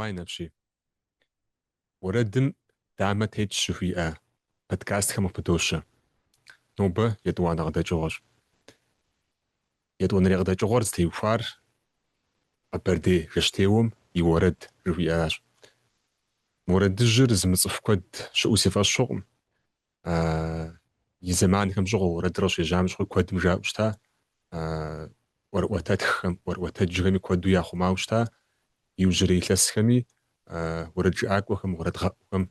Онлайн апщий. Уэрэдым дамэ тетщ жыхуиӏэ подкастхэм къыпыдощэ. Нобэ етӏуанэ къыдэкӏыгъуэщ. Етӏуанэрей къыдэкӏыгъуэр зытеухуар Къэбэрдей жэщтеуэм и уэрэд жыхуиӏэращ. Мы уэрэдыжьыр зымыцӏыху куэд щыӏэу си фӏэщ хъукъым. И зэманхэм щыгъуэ уэрэдыр къыщежьам щыгъуи куэдым жаӏэу щыта, ӏуэрыӏуатэтххэм, ӏуэрыӏуатэджхэми куэду яхъумауэ щыта. Иужьрей илъэсхэми уэрэджыӏакӏуэхэм, уэрэдгъэӏухэм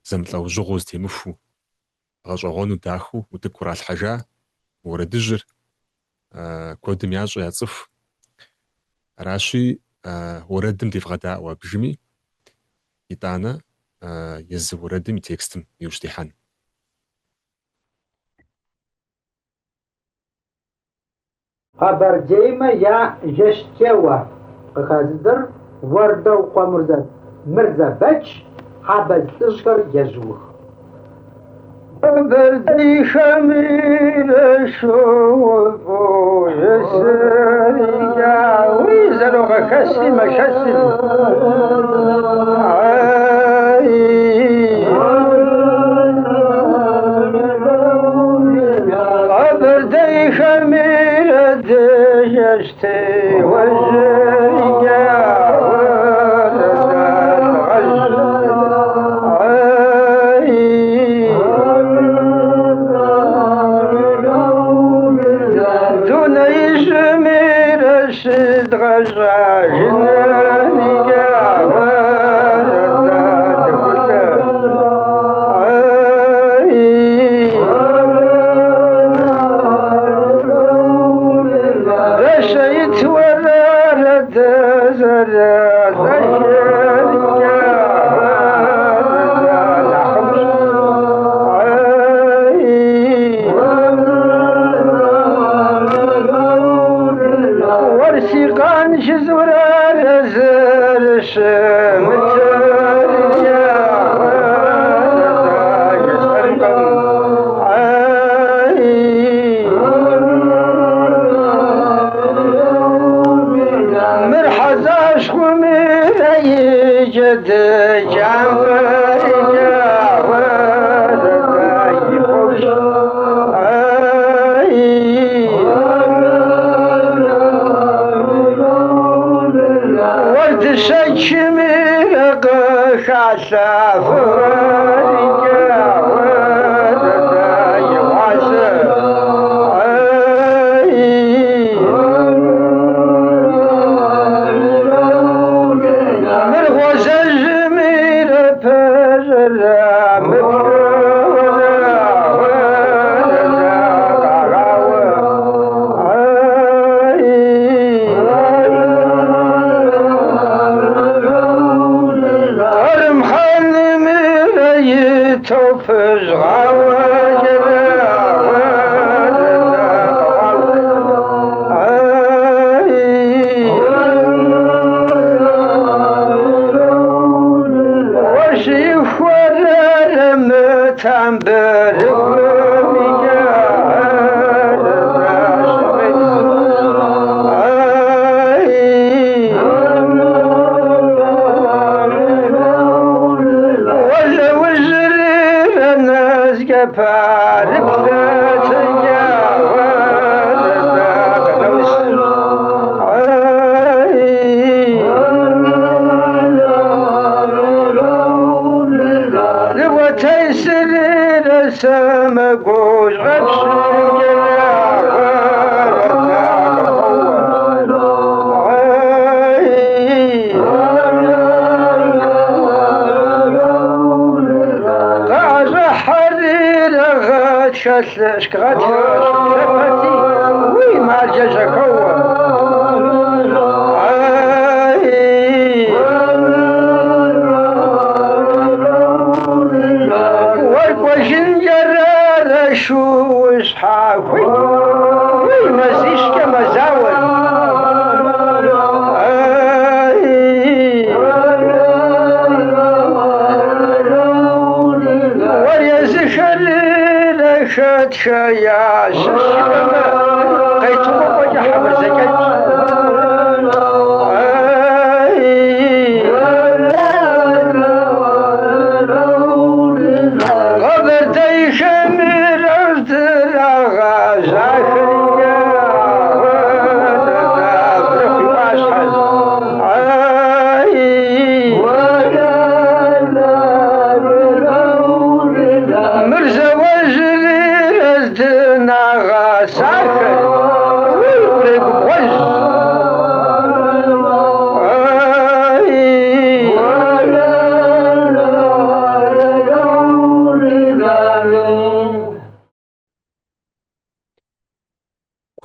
зэмылӏэужьыгъуэу зэтемыхуэу, гъэщӏэгъуэну дахэу утыку къралъхьэжа уэрэдыжьыр куэдым ящӏэ, яцӏыху. Аращи, уэрэдым девгъэдаӏуэ абыжми, итӏанэ езы уэрэдым и текстым иужь дихьэн. Къэбэрдеймэ я жэщтеуэ къыхэзыдзэр Уэрдэукъуэ Мырзэбэч, Хьэбэз лӏыжьхэр ежьуух. Къэбэрдейхэми шууфӏу уи зэрогъэхэсри мэшэсри. Къэбэрдейхэми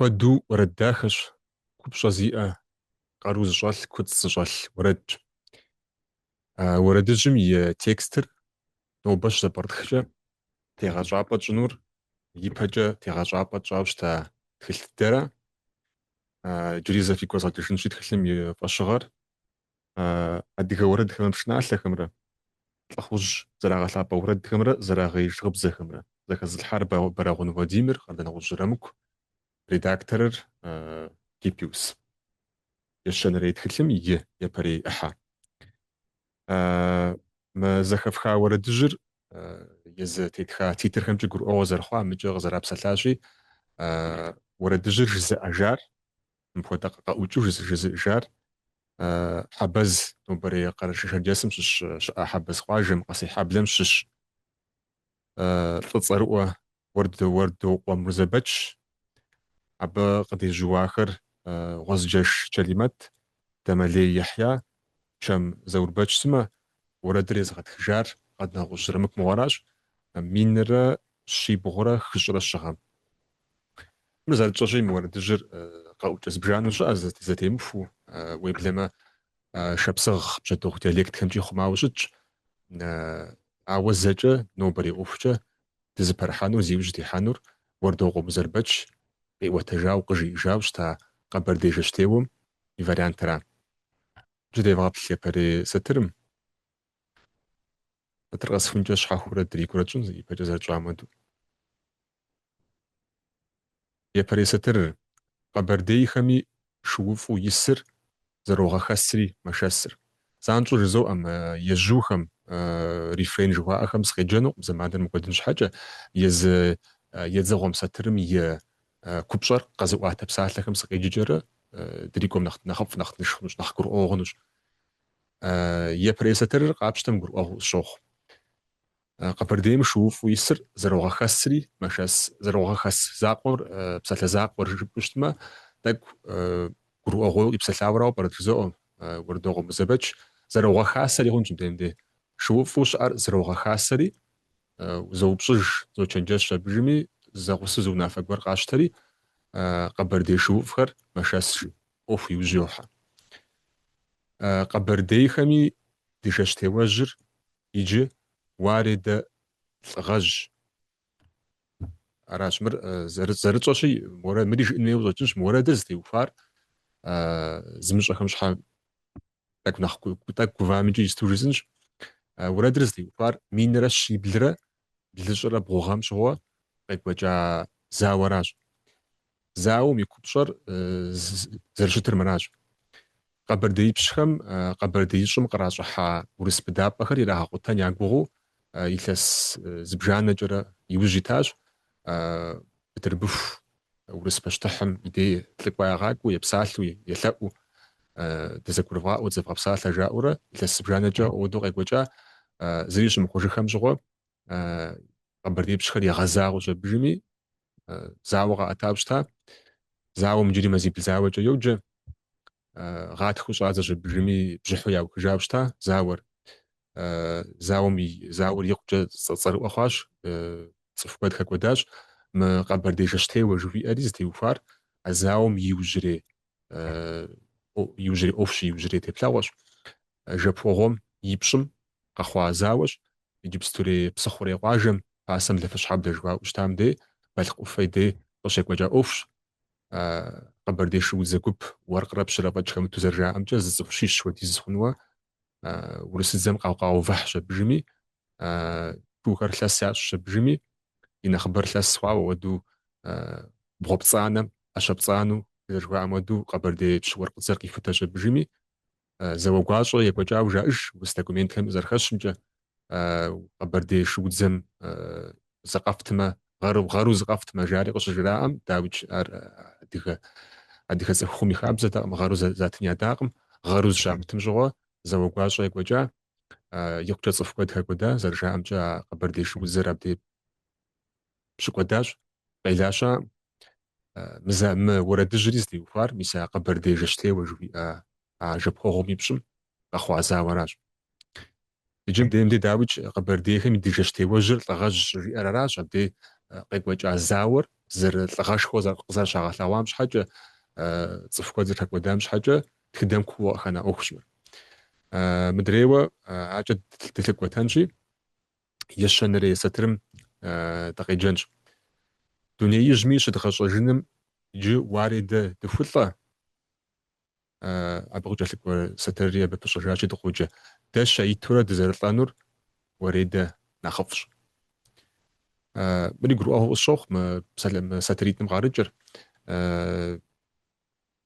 Куэду уэрэд дахэщ, купщӏэ зиӏэ, къару зыщӏэлъ, куцӏ зыщӏэлъ уэрэдщ. Уэрэдыжьым и текстыр нобэ щызэпкърытхкӏэ тегъэщӏапӏэ тщӏынур ипэкӏэ тегъэщӏапӏэ тщӏауэ щыта тхылъ дыдэра. Иджыри зэ фигу къэзгъэкӏыжынщи тхылъым и фӏэщыгъэр адыгэ уэрэдхэмрэ пшыналъэхэмрэ, лӏыхъужь зэрагъэлъапӏэ уэрэдхэмрэ зэрагъеиж гъыбзэхэмрэ. Зэхэзылъхьар Бэрэгъун Владимир, Къардэнгъущӏ Зырамыку, редакторыр Гиппиус. Ещанэрей тхылъым и япэрей ӏыхьэ. Мы зэхэфха уэрэдыжьыр езы тетха титрхэмкӏи гурыӏуэгъуэ зэрыхъуа, мыкӏэ къызэрапсэлъащи, уэрэдыжьыр жызыӏэжар, мыпхуэдэ къэӏукӏыу жызыӏэжар Хьэбэз, нобэрей Къэрэшей-Шэрджэсым щыщ щыӏэ Хьэбэз къуажэм, Къэсейхьэблэм щыщ лӏы цӏэрыӏуэ Уэрдокъуэ Мурзэбэч. Абы къыдежьууахэр Гъуэзджэш Чэлимэт, Дамэлей Ехья, Чэм Заурбэч сымэ, уэрэдыр езыгъэтхыжар Къардэнгъущӏ Зырамыку мыгъуэращ, минрэ щибгъурэ хыщӏрэ щы гъэм. Мыр зэрытщӏэщи, мы уэрэдыжьыр къэӏукӏэ зыбжанэу щыӏэ, зэтемыхуэу, уеблэмэ шапсыгъ, бжьэдыгъу диалектхэмкӏи хъумауэ щытщ. Ауэ зэкӏэ, нобэрей ӏуэхукӏэ дызыпэрыхьэнур, зи ужь дихьэнур Уэрдокъуэ Музэрбэч къиӏуэтэжауэ, къыжиӏэжауэ щыта Къэбэрдей жэщтеуэм и вариантра. Иджы девгъэплъ япэрей сатырым. Сатыр къэсхункӏэ щхьэхуурэ дрикӏуэрэ тщӏын, ипэкӏэ зэрытщӏам хуэдэу. Япэрей сатырыр, къэбэрдейхэми шууфӏу исыр зэрогъэхэсри мэшэсыр. Занщӏэу жызоӏэ, мы ежьухэм, рефрен жыхуаӏэхэм сыкъеджэнукъым зэманыр мыкӏуэдын щхьэкӏэ, езы едзыгъуэм сатырым и купщӏэр къэзыӏуатэ псалъэхэм сыкъеджэкӏэрэ дрикӏуэм нэхъ нэхъыфӏ, нэхъ тынш хъунущ, нэхъ гурыӏуэгъуэ хъунущ. Япэрей сатырыр къапщтэм гурыӏуэгъуэу къысщохъу. Къэбэрдейм шууфӏу исыр зэрогъэхэсри мэшэс. Зэрогъэхэс закъуэр, псалъэ закъуэр жыпӏэу щытмэ, тӏэкӏу гурыӏуэгъуейуэ къипсэлъауэрауэ пӏэрэт жызоӏэ Уэрдокъуэ Мурзэбэч. Зэрогъэхасэри хъунщ мыбдежым дей. Шууфӏу щыӏэр зэрогъэхасэри, зоупщӏыж, зочэнджэщ абыжми, зэгъусэу зы унафэ гуэр къащтэри, къэбэрдей шууфӏхэр мэшэс жи, ӏуэху иужь йохьэ. Къэбэрдейхэми ди жэщтеуэжьыр Иджы уаредэ лӏыгъэжь. Аращ, мыр зэрытщӏэщи, мыри жыӏэн хуейуэ къыщӏэкӏынщ, мы уэрэдыр зытеухуар зымыщӏэхэм щхьэ тӏэкӏу нэхъ тӏэкӏу гувамикӏи исту жысӏэнщ. Уэрэдыр зытеухуар минрэ щиблрэ блыщӏрэ бгъу гъэм щыгъуэ къекӏуэкӏа зауэращ. Зауэм и купщӏэр зэрыщытыр мыращ. Къэбэрдеипщхэм къэбэрдеищӏым къращӏыхьа урыс быдапӏэхэр ирагъэкъутэн я гугъэу илъэс зыбжанэкӏэрэ иужь итащ. Бытырбыху урыс пащтыхьым и дей лӏыкӏуэ ягъакӏуэу, епсалъэу, елъэӏуу, дызэгурывгъаӏуэ, дызэвгъэпсалъэ жаӏэурэ илъэс зыбжанэкӏэ ауэдэу къекӏуэкӏа, зыри щымыхъужыхэм щыгъуэ къэбэрдеипщхэр егъэзагъэу абыжми, зауэ къаӏэтауэ щыта. Зауэм иджыри мазибл зауэкӏэ йоджэ. Гъатхэу щӏадзэщ абыжми, бжьыхьу яухыжауэ щыта зауэр. Зауэм зауэр икъукӏэ цӏэрыӏуэ хъуащ, цӏыху куэд хэкӏуэдащ. Мы Къэбэрдей жэщтеуэ жыхуиӏэри зытеухуар а зауэм и иужьрей иужьрей ӏуэхущ, иужьрей теплъэгъуэщ. Жэпуэгъуэм и пщӏым къэхъуа зауэщ. Иджыпстурей Псыхъурей къуажэм, пасэм Лафыщхьэблэ жыхуаӏэу щытам дей, Балъкъ ӏуфэ и дей къыщекӏуэкӏа ӏуэхущ. Къэбэрдей шуудзэ гуп уэркърэ пщырэ фӏэкӏ хэмыту зэрыжаӏэмкӏэ, зы цӏыху щищ хуэдиз хъунуэ урысыдзэм къаувыхьщ абыжми, шухэр лъэс ящӏщ абыжми, и нэхъыбэр лъэс хъуауэ ауэдэу бгъуэ пцӏанэм, ӏэщэ пцӏанэу зэрыжыхуаӏэм хуэдэу къэбэрдей пщы уэркъыдзэр къихутэщ абыжми, Зауэ гуащӏэ екӏуэкӏауэ жаӏэж урыс документхэм зэрыхэщымкӏэ, къэбэрдей шуудзэм зыкъэфтмэ, гъэру зыкъэфтмэ жари къыщыжраӏэм, дауикӏ ар адыгэ адыгэ цӏыхухъум и хабзэтэкъым, гъэру затын ядакъым, гъэру зыщамытым щыгъуэ зауэ гуащӏэ екӏуэкӏа, икъукӏэ цӏыху куэд хэкӏуэда, зэрыжаӏэмкӏэ а къэбэрдей шуудзэр абдей щыкӏуэдащ, къелащ а мы уэрэдыжьри зытеухуар мис а Къэбэрдей жэщтеуэ жыхуиӏэ а жэпуэгъуэм и пщӏым къэхъуа зауэращ. Иджы мыбдежым дей дауикӏ Къэбэрдейхэм ди жэщтеуэжьыр лӏыгъэжь щӏыжиӏэр аращ, абдей къекӏуэкӏа зауэр. Зэрылӏыгъэшхуэ къызэрыщагъэлъэгъуам щхьэкӏэ, цӏыху куэд зэрыхэкӏуэдам щхьэкӏэ тхыдэм кууэ къыхэна ӏуэхущ мыр. Мыдрейуэ акӏэ дылъыкӏуэтэнщи, ещанэрей сатырым дыкъеджэнщ. Дунеижьми щыдгъэщӏэжыным иджы уаредэ дыхулӏэ, Абы къыкӏэлъыкӏуэ сатырри абы пыщӏэжащи дыкъоджэ. Дэ щаитурэ дызэрылӏэнур уэредэ нэхъыфӏщ. Мыри гурыӏуэгъуэу къысщохъу мы псалъэ мы сатыритӏым къарыкӏыр.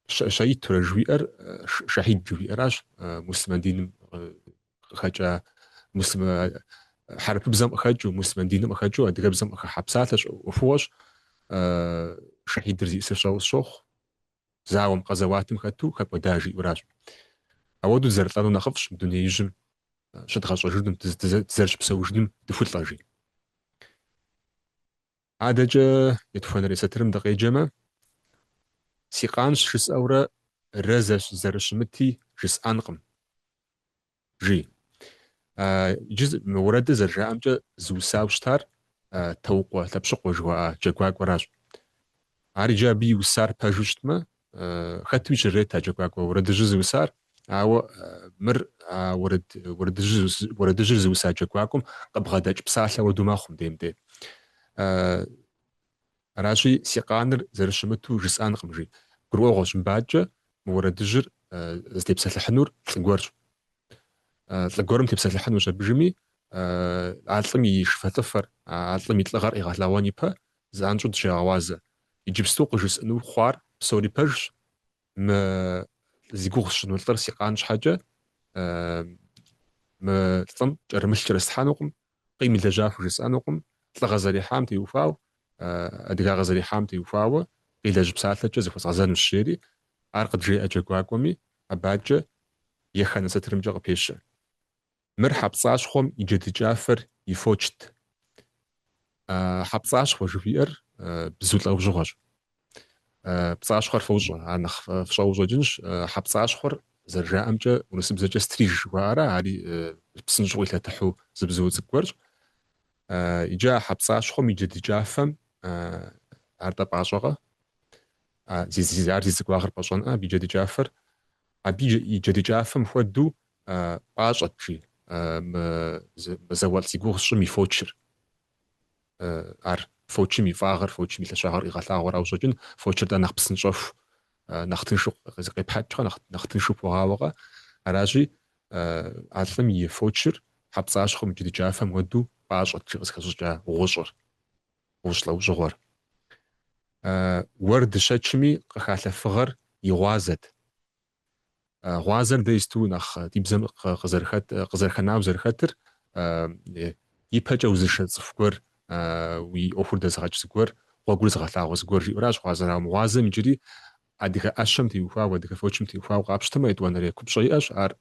Щаитурэ жыхуиӏэр шэхьид жыхуиӏэращ муслъымэн диным къыхэкӏа муслъымэн хьэрыпыбзэм къыхэкӏыу, муслъымэн диным къыхэкӏыу адыгэбзэм къыхыхьа псалъэщ, ӏуэхугъуэщ. Шэхьидыр зиӏысыр сщӏэуэ къысщохъу. Зауэм, къэзэуатым хэту хэкӏуэда жиӏэуращ. Ауэдэу дызэрылӏэну нэхъыфӏщ мы дунеижьым щыдгъэщӏэжыным, дызэрыщыпсэужыным дыхулӏэ, жи. Адэкӏэ етхуанэрей сатырым дыкъеджэмэ, си къанщ жысӏэурэ рэ зэрыщымыти жысӏэнкъым. Жи. Иджы мы уэрэдыр зэрыжаӏэмкӏэ зыусауэ щытар Таукъуэ Лъэпщыкъуэ жыхуаӏа джэгуакӏуэращ. Ар иджы абы иусар пэжу щытмэ, хэтуи щрырет а джэгуакӏуэ уэрэдыжьыр зыусар, ауэ мыр а уэрэд, уэрэдыжьыр, уэрэдыжьыр зыуса джэгуакӏуэм къыбгъэдэкӏ псалъэ хуэдэу мэхъу мыбдейм де. Аращи, си къаныр зэрыщымыту жысӏэнкъым, жи. Гурыӏуэгъуэщ мыбакӏэ мы уэрэдыжьыр зытепсэлъыхьынур лӏы гуэрщ. Лӏы гуэрым тепсэлъыхьынущ абыжми, а лӏым и шыфэлӏыфэр, а лӏым и лӏыгъэр къигъэлъэгъуэн ипэ занщӏэу дыщегъэгъуазэ. Иджыпсту къыжысӏэну хъуар псори пэжщ, мы зи гугъу сщӏыну лӏыр си къан щхьэкӏэ мы лӏым кӏэрымылъ кӏэрыслъхьэнукъым, къимылэжьа хужысӏэнукъым, лӏыгъэ зэрихьам теухуауэ, адыгагъэ зэрихьам теухуауэ къилэжь псалъэкӏэ зыхуэзгъэзэнущ, жери, ар къыджеӏэ джэгуакӏуэми, абакӏэ еханэ сатырымкӏэ къыпещэ. Мыр хьэпцӏащхъуэм и джэдыкӏафэр и фочт. Хьэпцӏащхъуэ жыхуиӏэр бзу лӏэужьыгъуэщ. Пцӏащхъуэр фощӏэ, ар нэхъ фщӏэуэ къыщӏэкӏынщ. Хьэпцӏащхъуэр зэрыжаӏэмкӏэ урысыбзэкӏэ стриж жыхуаӏэра, ари псынщӏэу къилъэтыхьу зы бзу цӏыкӏу гуэрщ. Иджы а хьэпцӏащхъуэм и джэдыкӏафэм ар тӏэ пӏащӏэкъэ? Ар зи цӏыкӏуагъыр пӏэщӏэнкъэ абы и джэдыкӏафэр? Абы и джэдыкӏафэм хуэдэу пӏащӏэт, жи, мы зауэлӏ зи гугъу сщӏым и фочыр. Ар фочым и фӏагъыр, фочым и лъэщагъыр къигъэлъагъуэрауэ къыщӏэкӏын, фочыр тӏэ нэхъ псынщӏэху, нэхъ тыншу къепхьэкӏкъэ, нэхъ тыншу пхуэгъауэкъэ. Аращи, а лӏым и фочыр хьэпцӏащхъуэм и джэдыкӏафэм хуэдэу пӏащӏэт, жи къызыхэщӏыкӏа гъущӏыр, гъущӏ лӏэужьыгъуэр. Уэр дыщэчми къыхалъэфыгъэр и гъуазэт. Гъуазэр дэ исту нэхъ ди бзэм къызэрыхэт, къызэрыхэнауэ зэрыхэтыр, ипэкӏэ узышэ цӏыху гуэр, уи ӏуэхур дэзыгъэкӏ зыгуэр, гъуэгур зыгъэлъагъуэ зыгуэр жиӏэуращ гъуазэр. Ауэ мы гъуазэм иджыри адыгэ ӏэщэм теухуауэ, адыгэ фочым теухуауэ къапщтэмэ, етӏуанэрей купщӏэ иӏэщ, ар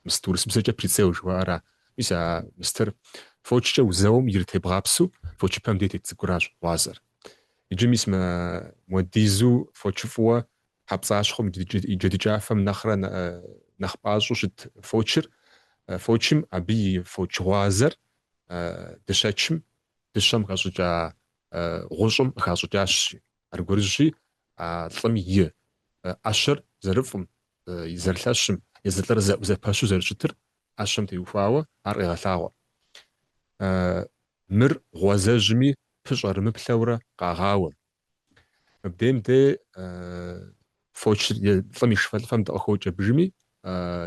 мыст урысыбзэкӏэ прицел жыхуаӏэра. Мис а мыстыр фочкӏэ узэуэм ирытебгъапсэу фочыпэм дей тет цӏыкӏуращ гъуазэр. Иджы мис мы муэдизу фочыфӏыуэ Хьэпцӏащхъуэм и джэдыкӏафэм нэхърэ нэхъ пӏащӏэу щыт фочыр, фочым абы и фоч гъуазэр дыщэчым, дыщэм хэщӏыкӏа гъущӏым къыхащӏыкӏащ. Аргуэрыжьщи, а лӏым и ӏэщэр зэрыфӏым, зэрылъэщым, езы лӏыр зэӏузэпэщу зэрыщытыр ӏэщэм теухуауэ ар къегъэлъагъуэ. Мыр гъуазэжьми пыщӏэрымыплъэурэ къагъауэ. Мыбдейм де фочыр е лӏым и шыфэлӏыфэм дыкъыхокӏ абыжми,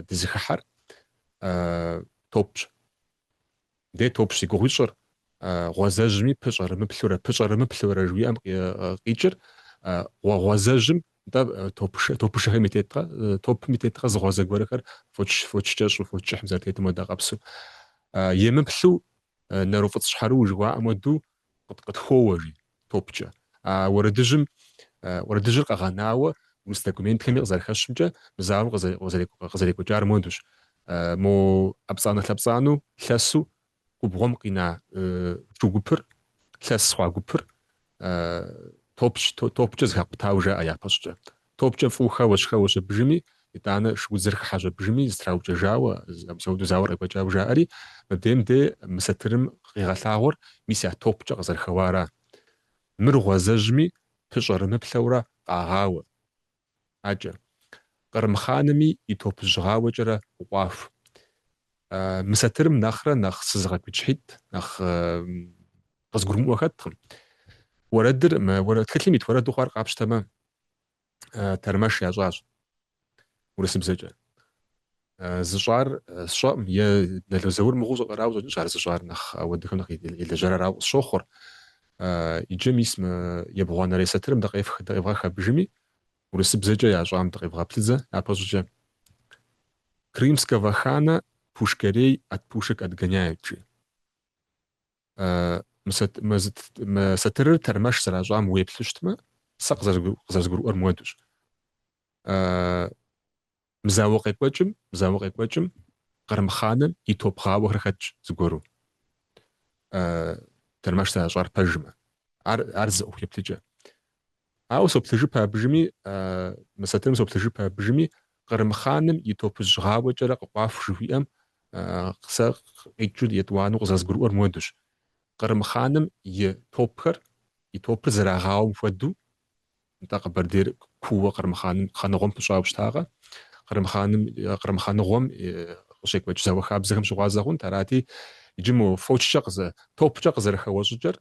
дызыхыхьэр топщ. Мыбдей топщ зи гугъу ищӏыр, гъуазэжьми пыщӏэрымыплъурэ, пыщӏэрымыплъурэ жыхуиӏэм къикӏыр, гъуазэжьым, нтӏэ, топышэ, топышэхэми теткъэ, топми теткъэ зы гъуазэ гуэрхэр фоч, фоч кӏэщӏу, фоч кӏыхьым зэрытетым хуэдэ къэпсу. Емыплъу нэруфӏыцӏ щхьэрыуэ жыхуаӏэм хуэдэу къытхоуэ, жи, топкӏэ. А уэрэдыжьым, уэрэдыжьыр къэгъэнауэ урыс документхэми къызэрыхэщымкӏэ, мы зауэм къызэрекӏуэкӏар муэдущ. Мо ӏэпцӏанэ-лъэпцӏанэу лъэсу губгъуэм къина шу гупыр, лъэс хъуа гупыр топщ, топкӏэ зэхакъутауэ жаӏэ япэщӏыкӏэ. Топкӏэ фӏыуэ хэуэщ, хэуэщ абыжми, итӏанэ шуудзэр хыхьэщ абыжми, зэтраукӏэжауэ, апхуэдэу зауэр къекӏуэкӏауэ жаӏэри, мыбдейм де мы сатырым къигъэлъагъуэр мис а топкӏэ къызэрыхэуара. Мыр гъуазэжьми, пыщӏэрымыплъэурэ къагъауэ. Акӏэ. Кърым хъанми и топыжь гъауэкӏэрэ къыкъуаху. Мы сатырым нэхърэ нэхъ сызыгъэгуитӏщхьитӏ, нэхъ къызгурымыӏуэ хэткъым. Уэрэдыр, мы уэрэд тхылъым ит уэрэду хъуар къапщтэмэ, тэрмэш ящӏащ урысыбзэкӏэ. Зыщӏар сщӏэкъым, е Нало Заур мыгъуэу арауэ къыщӏэкӏынщ ар зыщӏар нэхъ ауэдэхэм нэхъ елэжьар арауэ къысщохъур. Иджы мис мы ебгъуанэрей сатырым дыкъефх, дыкъевгъэх абыжми, урысыбзэкӏэ ящӏам дыкъевгъэплъыдзэ япэщӏыкӏэ. Крымского хана пушкарей от пушек отгоняют, жи. Мы сатырыр тэрмэш зэращӏам уеплъу щытмэ, сэ къызэрызгурыӏуэр мыуэдущ. Мы зауэ къекӏуэкӏым, мы зауэ къекӏуэкӏым Кърым хъаным и топгъауэхэр хэтщ зыгуэру. Тэрмэш зэращӏар пэжмэ. Ар, ар зы ӏуэху еплъыкӏэ. Ауэ соплъыжыпэ абыжми, мы сатырым соплъыжыпэ абыжми, Кърым хъаным и топыжь гъауэкӏэрэ къыкъуаху жыхуиӏэм сэ къикӏыу етӏуанэу къызэрызгурыӏуэр мыуэдущ. Кърым хъаным и топхэр, и топыр зэрагъауэм хуэдэу, нтӏэ Къэбэрдейр кууэ Кърым хъаным, хъаныгъуэм пыщӏауэ щытакъэ? Кърым хъаным, Кърым хъаныгъуэм къыщекӏуэкӏ зауэ хабзэхэм щыгъуазэ хъунт, арати, иджы мо фочкӏэ къызэ, топкӏэ къызэрыхэуэ щӏыкӏэр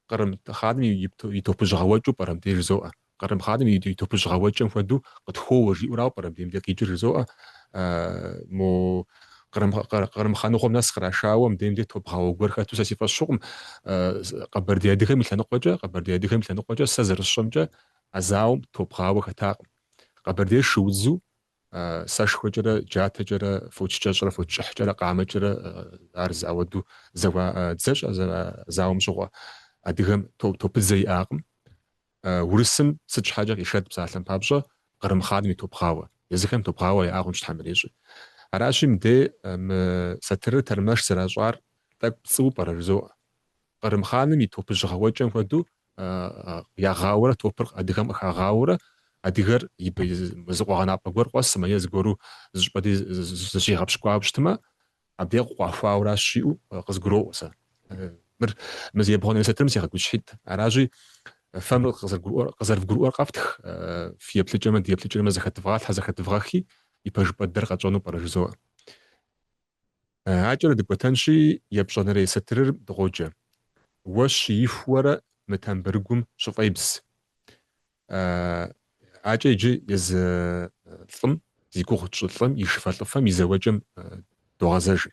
Кърым хъаным и топыжь гъэуэкӏэу пӏэрэ мыбдеж жызоӏэ. Кърым хъаным и топыжь гъэуэкӏэм хуэдэу къытхоуэ жиӏэурауэ пӏэрэ мыбдеж къикӏыр жызоӏэ. Мо Кърым хъаныгъуэм нэс кърашауэ мыбдеж мыбдеж топгъауэ гуэр хэту сэ си фӏэщ хъукъым. Къэбэрдей адыгэм и лъэныкъуэкӏэ, Къэбэрдей адыгэм и лъэныкъуэкӏэ сэ зэрысщӏэмкӏэ а зауэм топгъауэ хэтакъым. Къэбэрдейр шуудзу Сэшхуэкӏэрэ, джатэкӏэрэ, фоч кӏэщӏрэ, фоч кӏыхькӏэрэ, къамэкӏэрэ ар ауэду зэуа дзэщ а зауэм щыгъуэ. Адыгэм топыдзэ иӏакъым. Урысым сыт щхьэкӏэ къишэт псалъэм папщӏэ Кърым хъаным и топгъауэ. Езыхэм топгъауэ яӏа хъунщ Тхьэм ирещӏи. Аращи, мыдей мы сатырыр тэрмэш зэращӏар тӏэкӏу пцӏыуэ пӏэрэ жызоӏэ. Кърым хъаным и топыжь гъэуэкӏэм хуэдэу ягъауэрэ топыр адыгэм къыхагъауэрэ адыгэр зы къуэгъэнапӏэ гуэр къуэсмэ е зыгуэру зы щӏыпӏэ дей зыщигъэпщкӏуауэ щытмэ, абдей къыкъуахуауращ жиӏэу къызгуроӏуэ сэ. Мыр мы ебгъуанэрей сатырым сигъэгуитӏщхьитӏ. Аращи, фэ мыр къызэрывгурыӏуэр къэфтх, фи еплъыкӏэмэ ди еплъыкӏэмэ зэхэдвгъалъхьэ, зэхэдвгъэхи, и пэжыпӏэ дыдэр къэтщӏэну пӏэрэ жызоӏэ. Акӏэрэ дыкӏуэтэнщи, епщӏанэрей сатырыр дыкъоджэ. Уэ щиихуэрэ мы тамбырыгум щыфӏебз. Акӏэ иджы езы лӏым, зи гугъу тщӏы лӏым и шыфэлӏыфэм и зэуэкӏэм догъэзэж.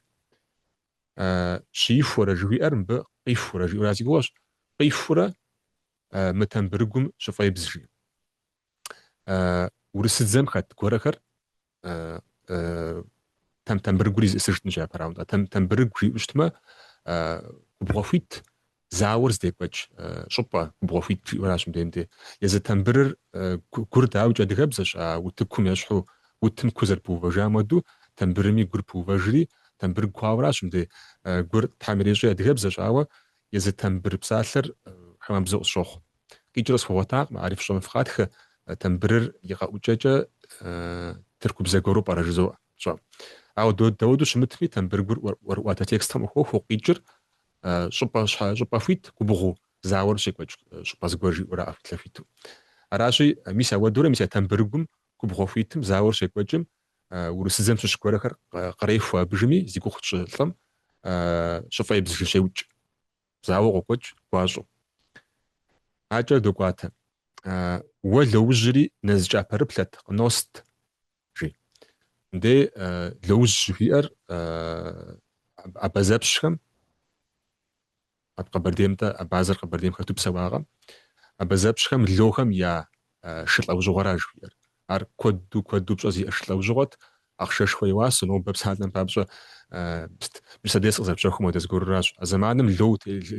Щиихуэрэ жыхуиӏэр мыбы къихурэ жиӏэура си гугъэщ. Къихурэ мы тамбырыгум щыфӏебз жи. Урысыдзэм хэт гуэрэхэр Тамбырыгур зиӏысыжтынщ япэрауэ. Нтӏэ, Тамбырыгу жиӏэу щытмэ, губгъуэ хуит, зауэр здекӏуэкӏ щӏыпӏэ губгъуэ хуит жиӏэуращ мыбдежым де. Езы тамбырыр гур дауикӏ адыгэбзэщ, а утыкум ещхьу утым ку зэрыпыувэжам хуэдэу, тамбырми гур пыувэжри, тамбырыгу хъуауэращ мыбдей. Гур Тхьэм ирещӏи адыгэбзэщ, ауэ езы тамбыр псалъэр хамэбзэу къысщохъу. Къикӏыр къысхуэгъуэтакъым, ари фщӏэмэ фыкъатхэ, тамбырыр и къэӏукӏэкӏэ тыркубзэ гуэру пӏэрэ жызоӏэ, сщӏэм. Ауэ дауэду щымытми, тамбырыгур ӏуэрыӏуатэ текстхэм къыхохуэ, къикӏыр щӏыпӏэ щхьэ, щӏыпӏэ хуит, губгъуэу, зауэр щекӏуэкӏ щӏыпӏэ зыгуэр жиӏэурэ ӏэхуитлъэхуиту. Аращи, мис ауэдурэ, мис а тамбырыгум, губгъуэ хуитым, зауэр щекӏуэкӏым, урысыдзэм щыщ гуэрэхэр кърехуэ абыжми, зи гугъу тщӏы лӏым щыфӏебз жи щеукӏ. Зауэ къокӏуэкӏ гуащӏэу. Акӏэр докӏуатэ. Уэ лоужьри нэз кӏапэрыплъэт, къыност, жи. Мыдей лоужь жыхуиӏэр абазэпщхэм, Къэбэрдейм-тӏэ, Абазэр Къэбэрдейм хэту псэуакъэ? Абазэпщхэм лохэм я шы лӏэужьыгъуэра жыхуиӏэр. Ар куэду, куэду пщӏэ зиӏэ шы лӏэужьыгъуэт, ахъшэшхуэ и уасэу, нобэ псалъэм папщӏэ Мерседес къызэрыпщэхум хуэдэ зыгуэруращ. А зэманым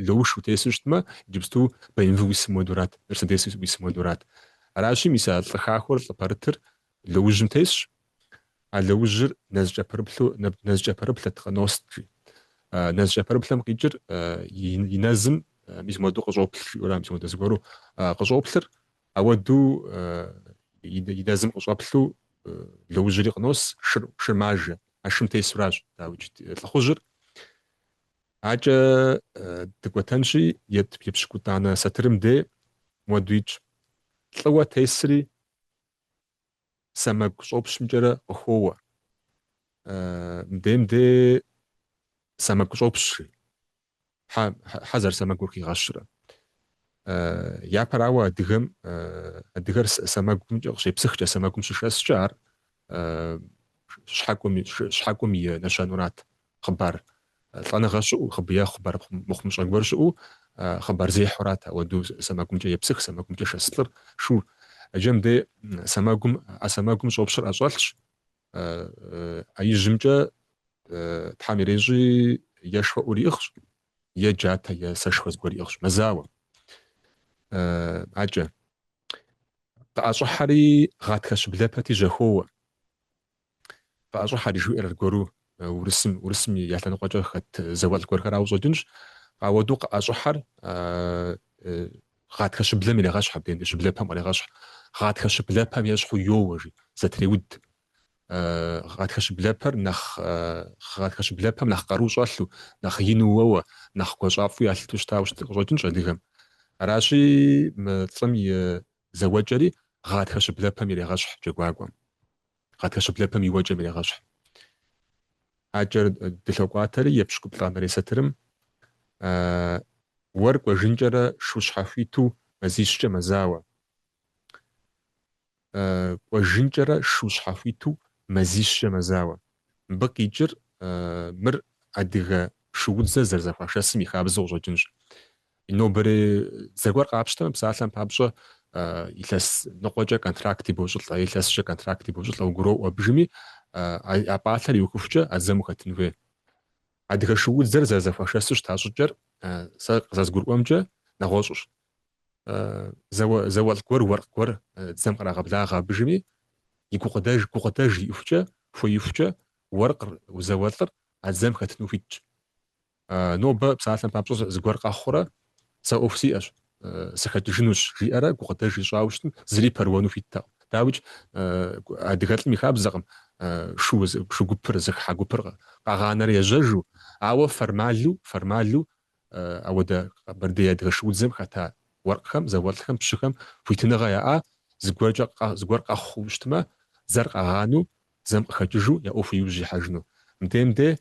лоуш утесу щытмэ, иджыпсту БМВ уисым хуэдэурат, Мерседес уисым хуэдэурат. Аращи, мис а лӏы хахуэр, лӏы пэрытыр лоужьым тесщ. А лоужьыр нэз кӏапэрыплъу, нэз кӏапэрыплъэт къыност, жи. Нэз кӏапэрыплъэм къикӏыр и нэзым мис муэду къыщӏоплъ, жиӏэура, мис муэдэ зыгуэру къыщӏоплъыр. Ауэду и нэзым къыщӏэплъу лоужьри къынос, шыр, шыр мажэ. А шым тесуращ, дауикӏ, лӏыхъужьыр. Акӏэ дыкӏуэтэнщи, епщыкӏутӏанэ сатырым де. Муэду итщ. Лӏыуэ тесри сэмэгу щӏопщымкӏэрэ къыхоуэ. Мыдейм де сэмэгу щӏопщ, жи. Хьэ, хьэ зэрысэмэгур хигъэщрэ. Япэрауэ, адыгэм, адыгэр сэмэгумкӏэ къыщепсыхкӏэ, сэмэгум щышэскӏэ, ар щхьэкӏуэм, щхьэкӏуэм и нэщэнурат. Хъыбар лӏэныгъэ щыӏэу, е хъыбар мыхъумыщӏэ гуэр щыӏэу, хъыбарзехьурат ауэдэу сэмэгумкӏэ епсых, сэмэгумкӏэ шэс лӏыр, шур. Иджы мыдей сэмэгум, ӏэ сэмэгум щӏопщыр ӏэщӏэлъщ, ӏэ ижьымкӏэ Тхьэм ирещӏи, е шхуэӏур иӏыгъщ, е джатэ, е сэшхуэ зыгуэр иӏыгъщ. Мэзауэ. Акӏэ. Къыӏэщӏыхьэри гъатхэ щыблэпэти жьэхоуэ. Къыӏэщӏыхьэри жиӏэр аргуэру урысым, урысым я лъэныкъуэкӏэ хэт зауэлӏ гуэрхэрауэ къыщӏэкӏынщ. Ауэдэу къыӏэщӏыхьэр гъатхэ щыблэм ирегъэщхь абдейм, щыблэпэм кърегъэщхь. Гъатхэ щыблэпэм ещхьу йоуэ, жи, зэтреуд. Гъатхэ щыблэпэр нэхъ, гъатхэ щыблэпэм нэхъ къару щӏэлъу, нэхъ ину уэуэ, нэхъ гуащӏафӏэу ялъытэу щытауэ къыщӏэкӏынщ адыгэм. Аращи, мы лӏым и зэуэкӏэри гъатхэ щыблэпэм ирегъэщхь джэгуакӏуэм. Гъатхэ щыблэпэм и уэкӏэм ирегъэщхь. Акӏэр дылъокӏуатэри епщыкӏуплӏанэрей сатырым уэр кӏуэжынкӏэрэ шу щхьэхуиту мазищкӏэ мэзауэ. Кӏуэжынкӏэрэ шу щхьэхуиту мазищкӏэ мэзауэ. Мыбы къикӏыр мыр адыгэ шуудзэ зэрызэхуашэсым и хабзэу къыщӏэкӏынщ. Нобэрей дзэ гуэр къапщтэмэ, псалъэм папщӏэ, илъэс ныкъуэкӏэ контракт ибощӏылӏэ, илъэскӏэ контракт ибощӏылӏэ, угуроӏуэ абыжми, а пӏалъэр иухыхукӏэ а дзэм ухэтын хуей. Адыгэ шуудзэр зэрызэхуашэсу щыта щӏыкӏэр сэ къызэрызгурыӏуэмкӏэ нэгъуэщӏущ. Зауэлӏ гуэр, уэркъ гуэр дзэм кърагъэблагъэ абыжми, и гукъыдэж, гукъыдэж иӏыхукӏэ, хуеихукӏэ, уэркъыр, зауэлӏыр а дзэм хэтыну хуитщ. Нобэ, псалъэм папщӏэ, зыгуэр къэхъурэ, сэ ӏуэху сиӏэщ, сыхэкӏыжынущ, жиӏэрэ гукъыдэж ищӏауэ щытым, зыри пэрыуэну хуиттэкъым. Дауикӏ, адыгэлӏым и хабзэкъым шу, шу гупыр, зыхыхьа гупыр къагъанэрэ ежьэжу, ауэ формалу, формалу ауэдэ Къэбэрдей адыгэ шуудзэм хэта уэркъхэм, зауэлӏхэм, пщыхэм хуитыныгъэ яӏа, зыгуэркӏэ, зыгуэр къэхъуу щытмэ, дзэр къагъанэу, дзэм къыхэкӏыжу я ӏуэху иужь ихьэжыну. Мыдейм де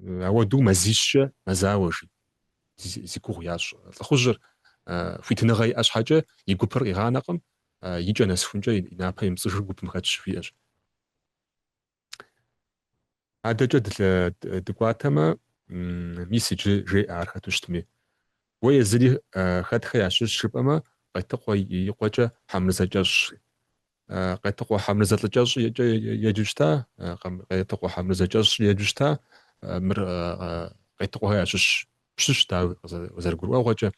ауэдэу мазищкӏэ мэзауэ, жи, зи гугъу ящӏ лӏыхъужьыр хуитыныгъэ иӏэ щхьэкӏэ и гупыр къигъанэкъым, и кӏэ нэсыхункӏэ и напэ емыпцӏыжу гупым хэтщ, жиӏэщ. Адэкӏэ дыкӏуатэмэ, мис иджы жеӏэ ар хэту щытми. Уэ езыри хэтхэ ящыщ жыпӏэмэ, Къетыкъуэ и къуэкӏэ Хьэмырзэ Кӏэщӏ. Къетыкъуэ Хьэмырзэ лӏы кӏэщӏкӏэ еджэу щыта, Къетыкъуэ Хьэмырзэ Кӏэщӏ еджэу щыта, мыр Къетыкъуэхэ ящыщ пщыщ, дауи, къызэрыгурыӏуэгъуэкӏэ.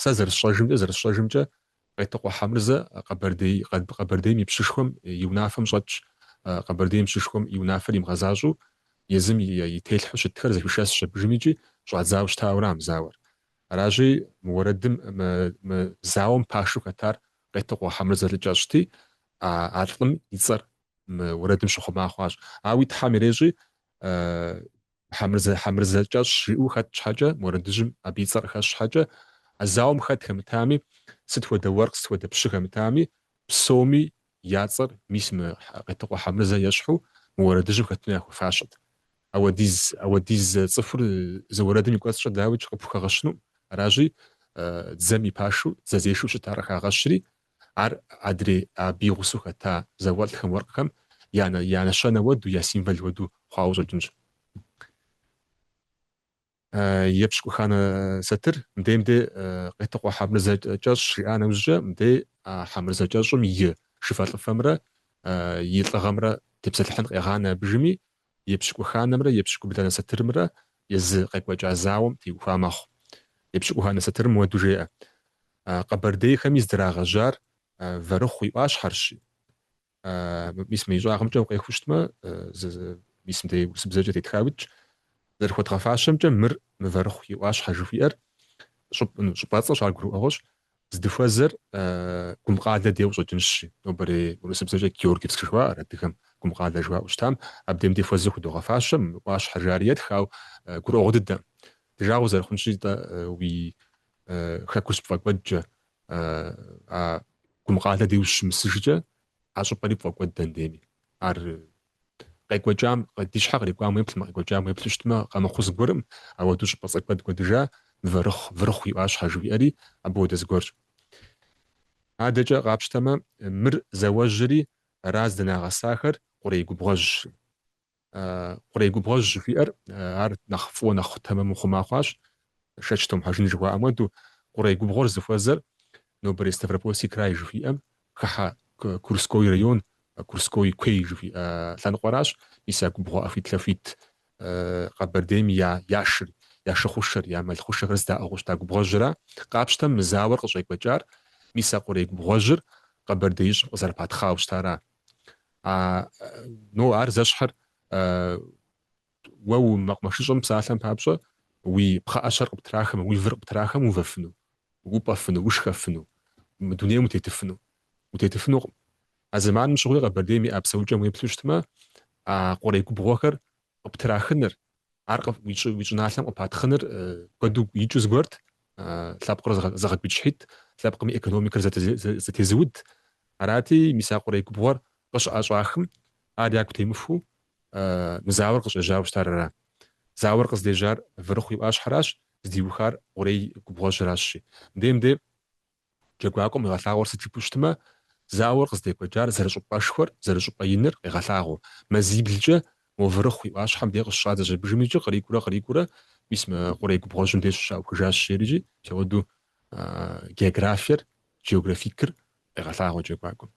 Сэ зэрысщӏэжымкӏэ, зэрысщӏэжымкӏэ, Къетыкъуэ Хьэмырзэ Къэбэрдей, Къэбэрдейм и пщышхуэм и унафэм щӏэтщ. Къэбэрдейм пщышхуэм и унафэр имыгъэзащӏэу, езым и телъхьэу щытхэр зэхуишэсщ абыжым икӏи щӏадзауэ щытауэра мы зауэр. Аращи, мы уэрэдым, мы, мы зауэм пашэу хэтар Къетыкъуэ Хьэмырзэ лӏы кӏэщӏти, а, а лӏым и цӏэр мы уэрэдым щыхъума хъуащ. Ауи Тхьэм ирещӏи, Хьэмырзэ, Хьэмырзэ кӏэщӏ жиӏэу хэт щхьэкӏэ, мы уэрэдыжьым абы и цӏэр къыхэщ щхьэкӏэ, а зауэм хэт хэмытами, сыт хуэдэ уэркъ, сыт хуэдэ пщы хэмытами, псоми я цӏэр мис мы Къетыкъуэ Хьэмырзэ ещхьу мы уэрэдыжьым хэтыну яхуэфащэт. Ауэдиз, ауэдиз цӏыхур зы уэрэдым и кӏуэцӏкӏэ дауикӏ къыпхухэгъэщынукъым. Аращи, дзэм и пашэу, дзэзешэу щытар къыхагъэщри, Ар адрей абы и гъусэу хэта зауэлӏхэм, уэркъхэм я я нэщэнэ уэду, я символ уэду хъуауэ щӏэкӏынщ. Епщыкӏуханэ сатыр, мыдейм де Къетыкъуэ Хьэмырзэ Кӏэщӏ жиӏа нэужькӏэ, мыдей а Хьэмырзэ Кӏэщӏым и шыфэлӏыфэмрэ и лӏыгъэмрэ тепсэлъыхьын къегъанэ абыжми, Епщыкӏуханэмрэ епщыкӏубланэ сатырымрэ езы къекӏуэкӏа зауэм теухуа мэхъу. Епщыкӏуханэ сатырым уэду жеӏэ. Къэбэрдейхэми здрагъэжьар Вэрыхъу и ӏуащхьэрщи, мис мы ищӏагъымкӏэ укъехыу щытмэ, мис мыдей урысыбзэкӏэ тетхауэ итщ. Зэрыхуэдгъэфащэмкӏэ, мыр мы Вэрыхъу и ӏуащхьэ жыхуиӏэр щӏыпӏэцӏэщ, ар гурыӏуэгъуэщ. Здыхуэзэр Гумкъалэ дей къыщӏэкӏынщи, нобэрей урысыбзэкӏэ Георгиевск жыхуаӏэр, адыгэм Гумкъалэ жыхуаӏэу щытам, абдейм дей хуэзэу худогъэфащэ, мы ӏуащхьэ жари етх, ауэ гурыӏуэгъуэ дыдэкъым. Ди жагъуэ зэрыхъунщи, тӏэ, уи. Хэкур щыпфӏэкӏуэдкӏэ, а Гумкъалэ дей ущыщымысыжкӏэ, а щӏыпӏэри пфӏокӏуэд дэндейми. Ар къекӏуэкӏам, ди щхьэ кърикӏуам уеплъмэ, къекӏуэкӏам уеплъу щытмэ, къэмыхъуу зыгуэрым, ауэдэу щӏыпӏэцӏэ куэд кӏуэдыжа, Мывэрыхъу, Вырыхъу и ӏуащхьэ жыхуиӏэри абы хуэдэ зыгуэрщ. Адэкӏэ къапщтэмэ, мыр зауэжьри ара здынагъэсахэр Къурей губгъуэжьщ. Къурей губгъуэжь жыхуиӏэр ар нэхъ фӏыуэ нэхъ тэмэму хъума хъуащ, шэч томыхьэжын жыхуаӏэм хуэдэу. Къурей губгъуэр зыхуэзэр нобэрей Ставропольский край жыхуиӏэм хыхьэ Курской район, Курской куей жыхуиӏэ лъэныкъуэращ. Мис а губгъуэ ӏэхуитлъэхуит Къэбэрдейм я я шыр, я шы хъушэр, я мэл хъушэхэр здаӏыгъыу щыта губгъуэжьра. Къапщтэм мы зауэр къыщӏекӏуэкӏар мис а Къурей губгъуэжьыр Къэбэрдеищӏым къызэрыпатхъауэ щытара. А, ну, ар зэщхьыр уэ умэкъумэшыщӏэм псалъэм папщӏэ уи пхъэӏэщэр къыптрахэмэ, уи выр къыптрахэмэ увэфыну, упӏэфыну, ушхэфыну, мы дунейм утетыфыну. Утетыфынукъым. А зэманым щыгъуи Къэбэрдейм иӏа псэукӏэм уеплъу щытмэ, а къурей губгъуэхэр къыптрахыныр, ар уи щӏыналъэм къыпатхъыныр куэду икӏыу зыгуэрт, лъэпкъыр зыгъэгуитӏщхьитӏ, лъэпкъым и экономикэр зэтезыуд. Арати, мис а къурей губгъуэр къыщыӏэщӏахым, ар ягу темыхуэу мы зауэр къыщӏежьауэ щытар ара. Зауэр къыздежьар Вырыхъу и ӏуащхьэращ, здиухар Къурей губгъуэжьращи. Мыдей мыдей Джэгуакӏуэм къигъэлъагъуэр сыт жыпӏэу щытмэ, зауэр къыздекӏуэкӏар зэрыщӏыпӏэшхуэр, зэрыщӏыпӏэ иныр къегъэлъагъуэ. Мазиблкӏэ мо Вырыхъу и ӏуащхьэм дей къыщыщӏадзэщ абыжым икӏи кърикӏуурэ кърикӏуурэ, мис мы Къурей губгъуэжьым дей щаухыжащ жерикӏи, мис апхуэдэу географиер, географикыр къегъэлъагъуэ джэгуакӏуэм.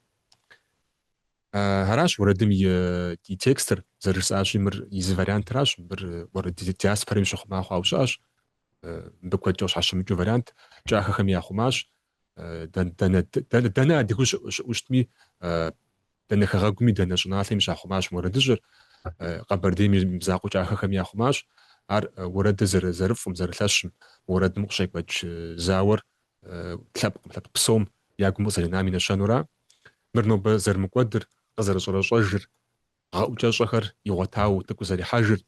Аращ уэрэдым и текстыр, зэрыжысӏащи, мыр и зы вариантращ, мыр уэрэд диаспорэм щыхъума хъуауэ щыӏэщ. Мыбы куэдкӏэ къыщхьэщымыкӏыу вариант кӏахэхэми яхъумащ. Дэнэ адыгэу щыӏэу щытми, дэнэ хэгъэгуми, дэнэ щӏыналъэми щахъумащ мы уэрэдыжьыр. Къэбэрдейм и мызакъуэу кӏахэхэми яхъумащ. Ар уэрэдыр зэрыфӏым, зэрылъэщым, уэрэдым къыщекӏуэкӏ зауэр лъэпкъым, лъэпкъ псом я гум къызэринам и нэщэнура. Мыр нобэ зэрымыкӏуэдыр, къызэрыщӏэрэщӏэжыр, гъэӏукӏэщӏэхэр игъуэтауэ утыку зэрихьэжыр,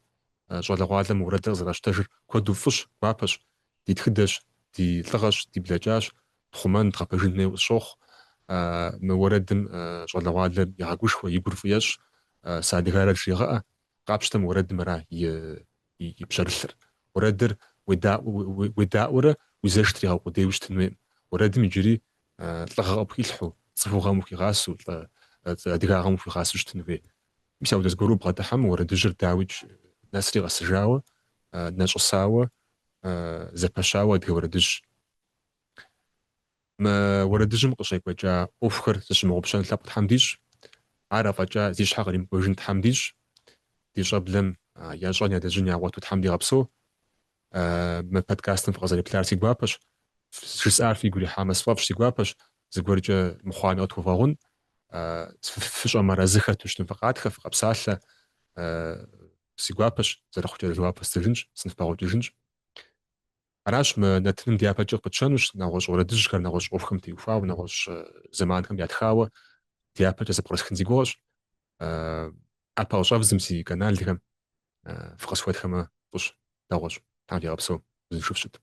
щӏалэгъуалэм уэрэдыр къызэращтэжыр куэду фӏыщ, гуапэщ, ди тхыдэщ, ди лӏыгъэщ, ди блэкӏащ, тхъумэн, дгъэпэжын хуейуэ къысщохъу. Мы уэрэдым щӏалэгъуалэр егъэгушхуэ, и гур фӏы ещӏ, сыадыгэрэт жрегъэӏэ, къапщтэм уэрэдым ара и пщэрылъыр. Уэрэдыр уедаӏуэрэ уи зэш тригъэу къудейуэ щытын хуейкъым. Уэрэдым иджыри лӏыгъэ къыпхилъхьэу, цӏыхугъэм ухуигъасэу, адыгагъэм ухуигъасэу щытын хуей. Мис апхуэдэ зыгуэру убгъэдыхьэм, уэрэдыжьыр дауикӏ нэсри къэсыжауэ, нэщӏысауэ, зэпэщауэ адыгэ уэрэдыжь. Мы уэрэдыжьым къыщекӏуэкӏа ӏуэхухэр зыщымыгъупщэн лъэпкъ Тхьэм дищӏ. Ар афӏэкӏа зи щхьэ къримыкӏуэжын Тхьэм дищӏ. Ди щӏэблэм ящӏэн ялэжьын ягъуэту Тхьэм дигъэпсэу. Мы подкастым фыкъызэреплъар си гуапэщ. Жысӏар фигу ирихьамэ сфӏэфӏщ, си гуапэщ. Зыгуэркӏэ мыхъуами къытхуэвгъэгъун. Фыщӏэмыарэзы хэту щытым фыкъатхэ, фыкъэпсалъэ. Си гуапэщ, зэрыхъукӏэ жэуап фэстыжынщ, сыныфпэгъуэкӏыжынщ. Аращ мы нэтыным дяпэкӏэ къыпытщэнущ, нэгъуэщӏ уэрэдыжьхэр, нэгъуэщӏ ӏуэхухэм теухуауэ, нэгъуэщӏ зэманхэм ятхауэ дяпэкӏэ зэпкърысхын си гугъэщ. ӏэпэ къыщӏэвдзым си каналхэм фыкъысхуэтхэмэ фӏыщ, дэгъуэщ. Тхьэм фигъэпсэу, узыншэу фыщыт.